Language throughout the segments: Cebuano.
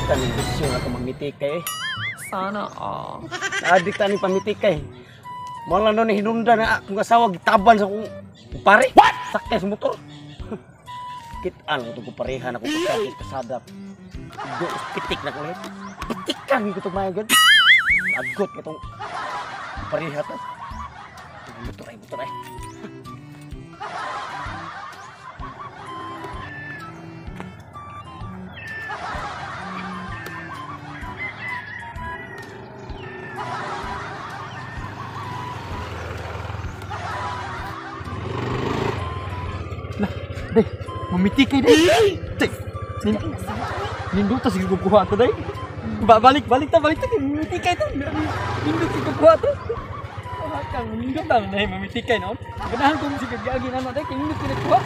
Adikta ni bisyo na itong mamitikay eh. Sana all. Adikta ni pamitikay. Mala no ni hinunda na akong asawa gitaban sa akong pare. What? Sakay sa motor. Kitaan ko itong kuparehan ako pagkakis kasada. Pitik na ko ulit. Pitikan ko itong mga. Agot ko itong pareha to. Motor ay, motor ay. Day, mamitikay day. Day, nindot ta sige kukuha to day. Balik, balik ta, balik ta. Mamitikay ta. Nindot sige kukuha to. Kang nindot ta na mamitikay noon. Ganahan ko sige giagi na day, kay nindot kini kuha.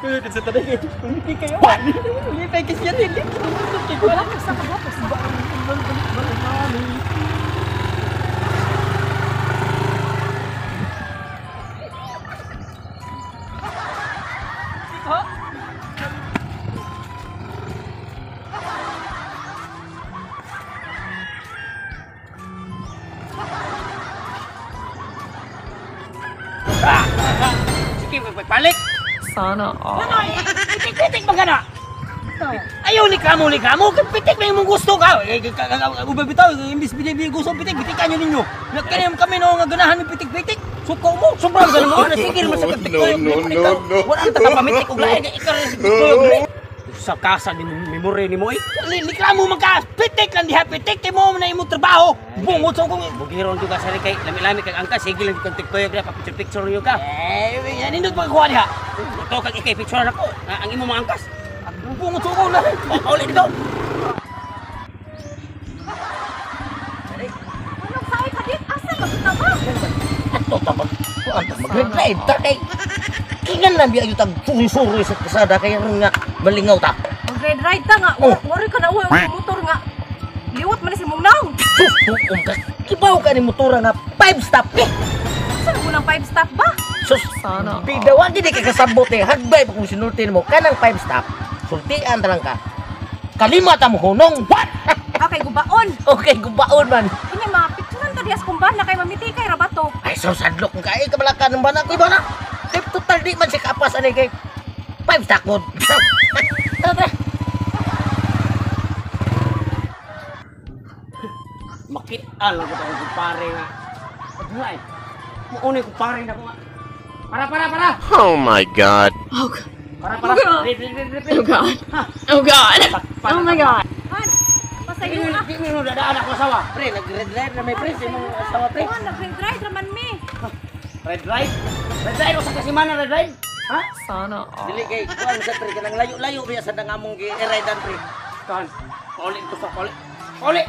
Kuya, kasi talaga, mamitikay ako. Mamitikay kasi yan eh. Wala ka sa kabapos. Sige, magbalik. Sana all. Pitik-pitik ba ka na? Ayaw ni kamo, ni kamo. Pitik na yung gusto ka. Uba bitaw, imbis binibigay gusto, pitik, pitikan nyo ninyo. Nagkanayam kami no, nga ganahan ng pitik-pitik. Suko mo, sobrang ganun mo. Sige naman sa katik ko. No, no, no. Wala ang takapamitik. Uglayan, ikaw rin sa tiktoy. Sa kasa ni memory ni mo eh. Ni kamo man ka, pitik lang diha, pitik kay mo na imong trabaho. Bungot sa kong bugiron ko ka sa kay lami-lami kag angka sige lang kag tiktoy ka pa picture picture niyo ka. Eh, yan nindot pagkuha diha. Ito kag ikay picture nako ang imong mga angkas. Bungot sa kong na. Pauli dito. Anong sabi ka dit? Asa magta ba? Ato ta mag mag-drive ta kay kingan lang biya yutang suri-suri sa kasada kay nga malingaw ta. Mag-red ride ta nga. Oh. Wari ka na uwi ang motor nga. Liwat man ni si mong naong. Sus, tuom ka. Kibaw ka ni motora nga 5 stop eh. Asa na ng 5 stop ba? Sus, Sana all. bidawan gid kay kasabot eh. Hagbay pa kung sinulti mo kanang 5 stop. Sultian ta lang ka. Kalima ta mo hunong. What? Okay, gubaon. Okay, gubaon man. Unya mga picturean ta diyas kung na kay mamitikay ra ba to? Ay, sus, hadlok kung kaay kabalakan ng bana ko bana. Kay total di man siya kaapas ani kay 5 stop mod. Tara, tara. Makita lang ko akong kumpare nga. Ano ay? Maunay kumpare na ko nga. Para, para, para! Oh my God. Oh God. Para, para! Oh God. Rip, rip, rip, rip. Oh God. Oh God. Takpan Oh my God. Han, pasayo Di ah. mo dadaan ako asawa. Pre, nag-red ride na may pre, sa imong asawa pre. Oh, nag-red ride raman mi. Red ride? Red ride usa ka semana red ride? Ha? Sana all. Dili kay kuan sa pre kanang layo-layo biya sa ngamong gi-ridean pre. Kan, pauli ito sa pauli. Pauli!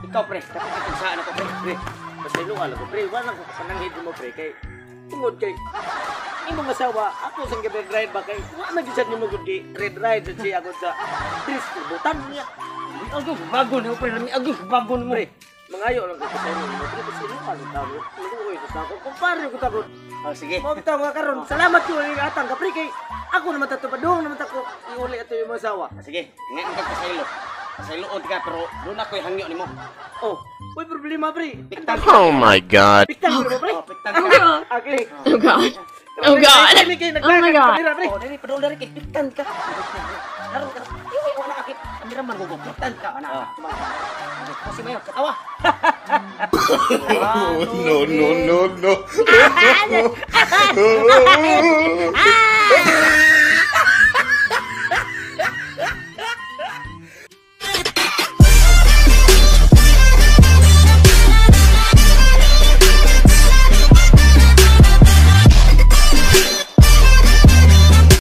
Ikaw pre, dapat katigsaan ako pre. Pre, pasayloan ako pre, wala ko kapananghid mo pre kay tungod kay imong asawa ako sang gi-red ride ba kay wa man gyud sad nimo gud gi-red ride sa siya gud sa tris butan niya. Agos bago ni pre, lami agos bago ni mo. Pre, mangayo lang ko pasaylo mo pre, pasayloan ang tao. Luoy sa ako, kumpare ko tagod. Oh, sige. Mao bitaw nga karon, salamat ko ning atang ka pre kay ako naman tatubadong naman ta ko iuli ato imong asawa. Ah, sige, ngayon kag pasaylo. Pasayloon ka pero doon ako'y hangyo nimo. Oh, uy problema pre. Piktan ka. Oh my God. Piktan ko pre. Oh, piktan ka. Okay. Oh God. Oh God. Oh my God. Oh, dili padol diri kay piktan ka. Karon karon. Iwi wala akit. Kameraman ko piktan ka ana. Kasi mayo katawa. Oh, no, no, no, no.